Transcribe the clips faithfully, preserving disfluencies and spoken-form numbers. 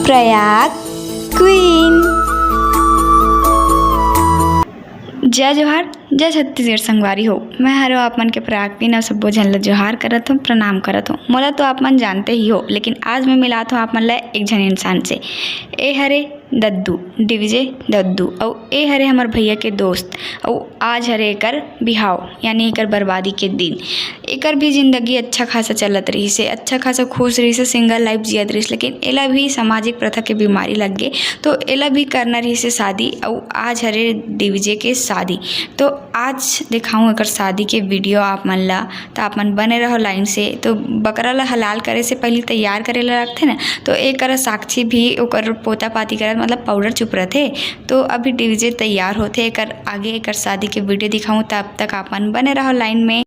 Prayag queen. जय जोहार, जय छत्तीसगढ़ संगवारी हो। मैं हरो आप मन के प्रयाग क्वीन अउ सब्बो झन ल जोहार करत हूँ, प्रणाम करत हूँ। मोला तो आप मन जानते ही हो, लेकिन आज मैं मिलात हूँ आप मन ल एक झन इंसान से। ए हरे दद्दू, डीवीजे दद्दू, अउ ए हरे हमर भैया के दोस्त, अउ आज हरे एकर बिहाव, यानी एकर बर्बादी के दिन। एकर भी जिंदगी अच्छा खासा चलत रहिस हे, अच्छा खासा खुश रहिस हे, सिंगल लाइफ जियत रहिस, लेकिन एला भी सामाजिक प्रथा के बीमारी लग गे, तो एला भी करना रहिस हे शादी, अउ आज हरे डीवीजे के शादी। तो आज दिखाऊँ एकर शादी के वीडियो आप मन ला, त आप मन बने रहो लाइन से। तो बकरा ला हलाल करे से पहिली तैयार करे ला लगथे ना, तो एकर साक्षी भी ओकर पोता पाती करत, मतलब पाउडर चुपरत हे। तो अभी डीवीजे तैयार होथे, एकर आगे एकर शादी के वीडियो दिखाऊँ, तब तक आप मन बने रहो लाइन में।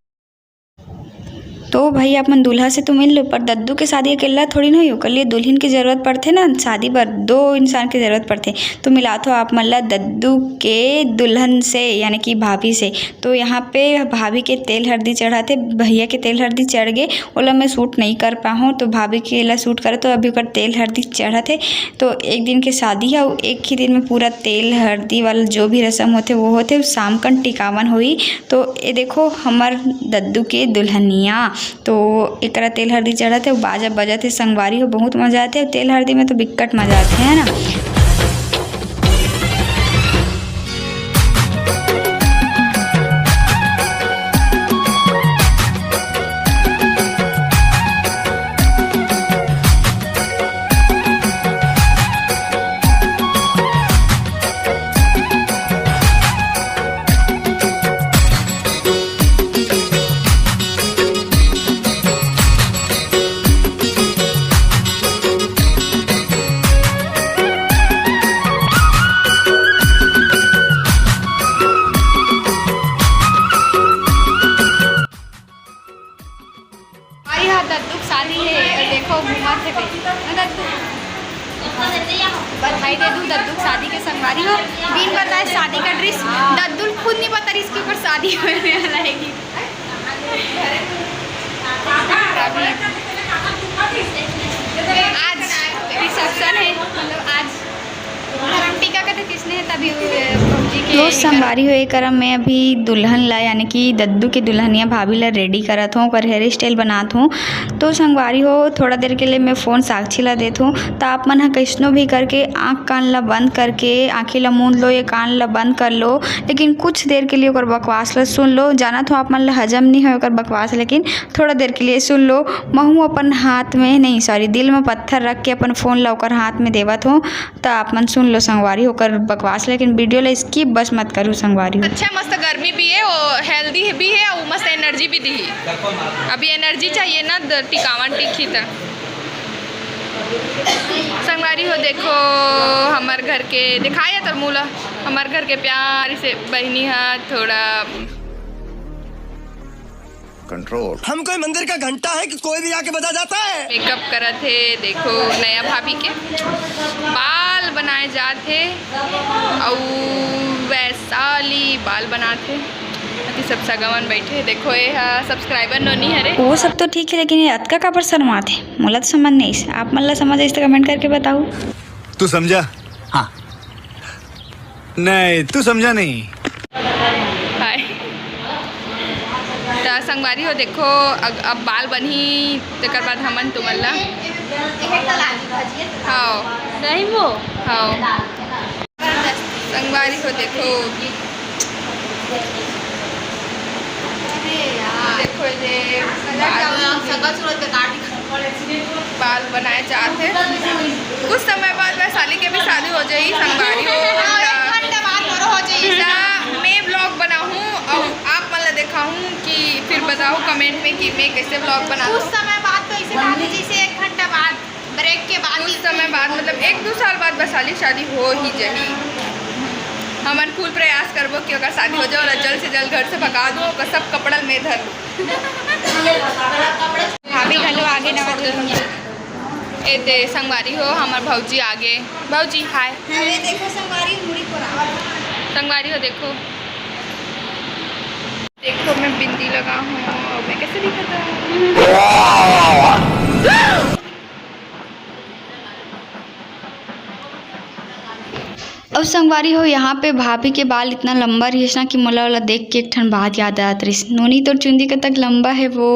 तो भाई, आप मन दूल्हा से तो मिल लो, पर दद्दू के शादी अकेला थोड़ी ना होई, ओकर लिए दुल्हन के जरूरत पड़थे ना, शादी बर दो इंसान के जरूरत पड़थे। तो मिलात हो आप मन ला दद्दू के दुल्हन से, यानी कि भाभी से। तो यहाँ पे भाभी के तेल हरदी चढ़ाथे, भैया के तेल हरदी चढ़ गे, ओला मैं शूट नहीं कर पाहूँ, तो भाभी के ला शूट करे, तो अभी ओकर तेल हरदी चढ़त हे। तो एक दिन के शादी हे, अउ एक ही दिन में पूरा तेल हरदी वाला जो भी रसम होथे, वो होथे। शाम कन टिकावन होही। तो ये देखो, हमर दद्दू के दुल्हनिया, तो एकरा तेल हरदी चढ़त हे, बाजा बजत हे, संगवारी हो, बहुत मजा आथे। तेल हरदी में तो बिक्कट मजा आथे, है ना? अरे हाँ, दद्दू के शादी हे, देखो घूमत हे बे। ना दद्दू, बधाई दे दू दद्दू के शादी के संगवारी हो। बिन बताए शादी कर रिस, दद्दू ल खुद नहीं पता रिस कि ओकर शादी होने वाला हे कि। अभी आज रिसेप्शन हे, मतलब आज टीका कथे किसने, तभी वो भौजी के तो संगवारी हो, एकरा में अभी दुल्हन ला, यानी कि दद्दू के दुल्हनिया भाभी ला रेडी करत हों, ओकर हेयर स्टाइल बनात हों। तो संगवारी हो, थोड़ा देर के लिए मैं फोन साक्षी ला देत हों, त आप मन ह कइसनो भी करके आँख कान ला बंद करके, आँखी ला मूंद लो या कान ला बंद कर लो, लेकिन कुछ देर के लिए ओकर बकवास ला सुन लो। जानत हों आप मन ला हजम नहीं होय ओकर बकवास, लेकिन थोड़ा देर के लिए सुन लो। महूँ अपन हाथ में नहीं, सॉरी, दिल में पत्थर रख के अपन फोन ला ओकर हाथ में देवत हों। त आप मन सुन लो संगवारी हो ओकर बकवास, लेकिन वीडियो ला skip बस मत करू संगवारी हो। अच्छा, मस्त गर्मी भी हे, वो हेल्दी भी हे, वो मस्त एनर्जी भी दी। अभी एनर्जी चाहिए ना, द-, टिकावन टिकही त। संगवारी हो, देखो हमर घर के, दिखाया तर मुँह ला, हमर घर के प्यारी से बहिनी हा थोड़ा कंट्रोल। हम कोई मंदिर का घंटा है कि कोई भी आके बजा जाता है? मेकअप करत हे, देखो नया भाभी के बाल बनाए जात हे, अउ वैशाली बाल बनात हे। अति सब सगा मन बैठे हे, देखो ये हा सब्सक्राइबर नोनी हरे। वो सब तो ठीक हे, लेकिन ये अतका काबर शर्मात हे? मोला तो समझ नहीं आइस। आप मन ला समझ आइस त कमेंट करके बताओ। तू समझा? हाँ। नहीं, तू समझा नहीं। हाय। त संगवारी हो, देखो, अग-, अब बाल बनही, तेकर बाद हमन तुमन ला। हाँ। सही मो? हाँ। संगवारी हो, देखो। देखो, ये बाल, बाल बनाए जात हे। कुछ समय बाद वैशाली के भी शादी हो जाही, संगवारी हो। हाँ, एक घंटा बाद मोरो हो जाही। त मैं vlog बनाहूँ अउ आप मन ला देखाहूँ कि फिर बताओ comment में कि मैं कैसे vlog बनाहूँ। कुछ समय बाद तो ऐसे लागे जैसे एक घंटा बाद break के बाद कुछ ही समय बाद, मतलब एक दो साल बाद वैशाली शादी हो ही जाही। हमन full प्रयास करबो कि ओकर शादी हो जाए अउ जल्द से जल्द घर से भगा दूँ, ओकर सब कपड़ा ल मैं धर लूँ। भाभी घलो आगे नवा दुल्हन। ए दे संगवारी हो, हमर भौजी आगे। भौजी, हाय। अरे देखो संगवारी, मुड़ी कोरावत। संगवारी हो, देखो। देखो, मैं बिंदी लगा हूँ और मैं कैसे दिखता हूँ। अउ संगवारी हो, यहाँ पे भाभी के बाल इतना लंबा रहिस ना कि मोला ओला देख के एक ठन बात याद आत रहिस, "नोनी तोर चुंदी कतक लंबा है वो।"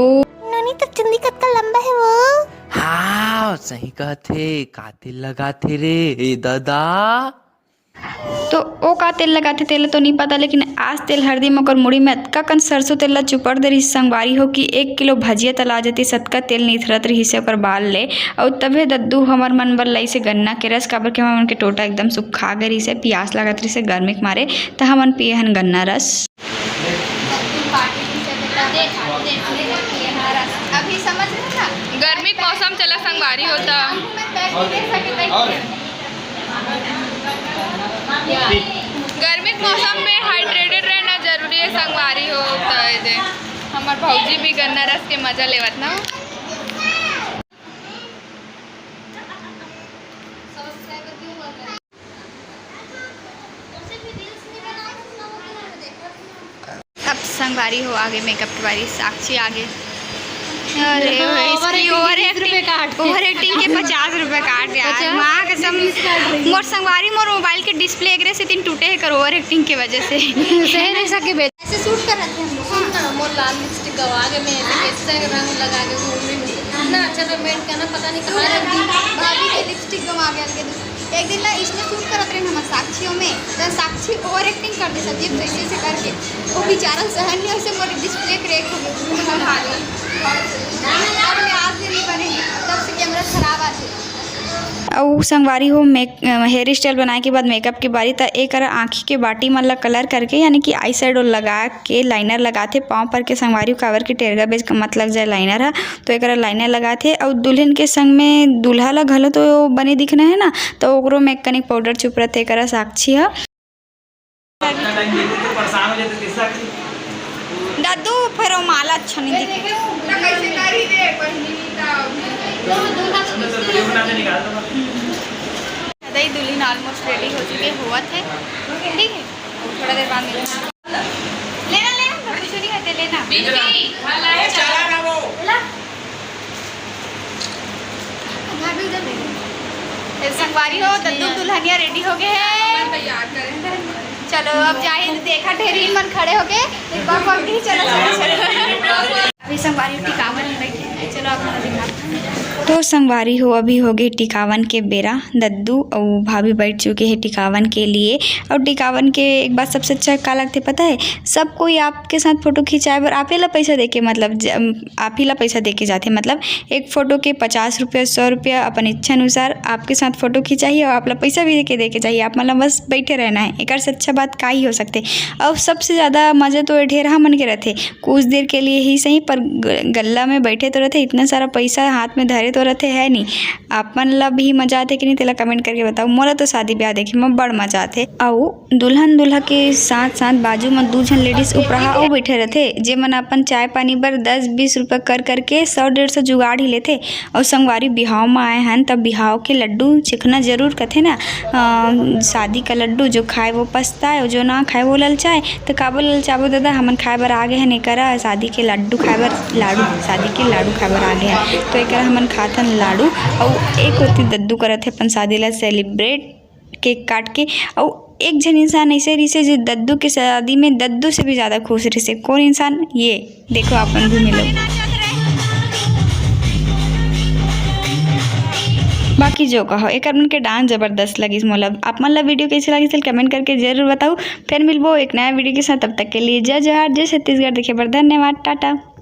नोनी तोर चुंदी कतका लंबा है वो। हाँ, सही कहत हे, का तेल लगात हे रे, ए दादा? तो ओ का तेल लगाथे, तेला तो नहीं पता, लेकिन आज तेल हरदी में ओकर मुड़ी में अतका कन सरसों तेल ला चुपर दे रहिस संगवारी हो कि एक किलो भजिया तला जतिस, अतका तेल निथरत रहिस हे ओकर बाल ले। अउ तभे दद्दू हमर मन बर लाइस हे गन्ना के रस, काबर के हमर मन के टोटा एकदम सुखा गे रहिस हे, पियास लागत रहिस हे गर्मी के मारे, त हमन पिए हन गन्ना रस। अभी समझ रहे ना? गर्मी के मौसम चला संगवारी हो त। गर्मी के मौसम में हाइड्रेटेड रहना जरूरी है संगवारी हो त। ए दे, हमर भौजी भी गन्ना रस के मजा लेवत ना। अब संगवारी हो आगे मेकअप के बारी, साक्षी आगे। अरे, इसकी ओवर एक्टिंग, ओवर एक्टिंग के पचास रुपए काट यार। पचास? माँ कसम, मोर संगवारी मोर मोबाइल के डिस्प्ले एकरे से तीन टूटे हे कर ओवर एक्टिंग के वजह से। सही नहीं सके बे। ऐसे शूट कर रहे थे हम लोग। हाँ, मोर लाल लिपस्टिक गवा के मैं ऐसे कैसे रंग लगा के घूम रही हूँ। इतना अच्छा था मेंट करना, पता नहीं कहाँ रख दी। भाभी के लिपस्टिक गवा के अलगे दूसरी। एक दिन ला इसमें शूट करत रहे हमर साक्षियों में, त साक्षी ओवर एक्टिंग कर दे सब, जैसे ऐसे करके। वो बेचारा सहन नहीं, उसे मोर डिस्प्ले क्रैक हो गया। अब ले आज से नहीं बने, तब से कैमरा खराब आते। अउ संगवारी हो, मेक-, अ, हेयर स्टाइल बनाए के बाद मेकअप के बारी, त एकर आँखी के बाटी मन ला कलर करके, यानी कि आई शैडो लगा के लाइनर लगाथे। पाँव पर के संगवारी हो, काबर के टेरगा बेज मत लग जाए लाइनर ह, तो एकरा लाइनर लगाथे। अउ दुल्हन के संग में दूल्हा ला घलो तो बने दिखना है ना, तो ओकरो में कनिक पाउडर चुपरत हे एकरा साक्षी ह। दद्दू, फेर ओ माला अच्छा नहीं दिखे। दई दुल्हन almost ready हो चुके, होवत है, ठीक है, थोड़ा देर बाद मिलते हैं। लेना, लेना, कुछ नहीं होते, लेना। ला। ए संगवारी हो, दद्दू दुल्हनिया रेडी हो गए हैं। चलो, अब जाए देखा, ढेरी मन खड़े हो गए। एक बार पकड़ी, चलो, चलो, चलो। अभी संगवारी टिकावन में बैठे हैं। चलो, आप लोग दिखाओ। तो संगवारी हो, अभी हो गए टिकावन के बेरा। दद्दू अउ भाभी बैठ चुके हैं टिकावन के लिए। और टिकावन के एक बात सबसे अच्छा का लगते पता है, सब कोई आपके साथ फोटो खिंचाए बर आप ही ला पैसा देके, मतलब, ज-, आप ही ला पैसा देके जाथे। मतलब, एक फोटो के पचास रुपया, सौ रुपया अपन इच्छा अनुसार आपके साथ फोटो खिंचाही और आप ला पैसा भी देके, देके जाही। आप मतलब बस बैठे रहना है, एकर से अच्छा बात का ही हो सकते। और सबसे ज़्यादा मज़ा तो ये ढेरहा मन के रहते, कुछ देर के लिए ही सही, पर ग-, गल्ला में बैठे तो रहते, इतना सारा पैसा हाथ में धरे तो रहते है नहीं। आप मन ला भी मजा आथे कि नहीं, तेला कमेंट करके बताओ। मोला तो शादी ब्याह देखे में बड़ मजा आथे। अउ दुल्हन दूल्हा के साथ साथ बाजू म दू झन लेडीज उपराहा अउ बैठे रथे, जेमन अपन चाय पानी बर दस बीस रुपया कर करके सौ डेढ़ सौ जुगाड़ ही लेथे। अउ संगवारी बिहाव म आए हन, त बिहाव के लड्डू चिखना जरूर कथे ना। अ, शादी का लड्डू जो खाए वो पछताए, अउ जो ना खाए वो ललचाए। त काबर ललचाबो दादा, हमन खाए बर आ गए हन एकरा, शादी के लड्डू खाए बर, लाडू, शादी के लाडू खाए बर आ गए हन। तो एकरा हमन खाथन लाडू, अउ एक होती दद्दू करत हे अपन शादी ला सेलिब्रेट। केक काट के। अउ एक झन इंसान ऐसे रहिसे जो दद्दू के शादी में दद्दू से भी ज्यादा खुश रहिसे। कौन इंसान? ये देखो, आप मन भी मिलो। बाकी जो कहो, एकर मन के डांस जबरदस्त लगिस मोला। आप मन ला वीडियो कैसे लगिस, कमेंट करके जरूर बताओ। फिर मिलबो एक नया वीडियो के साथ, तब तक के लिए जय जोहार, जय छत्तीसगढ़। देखे बर धन्यवाद, टाटा।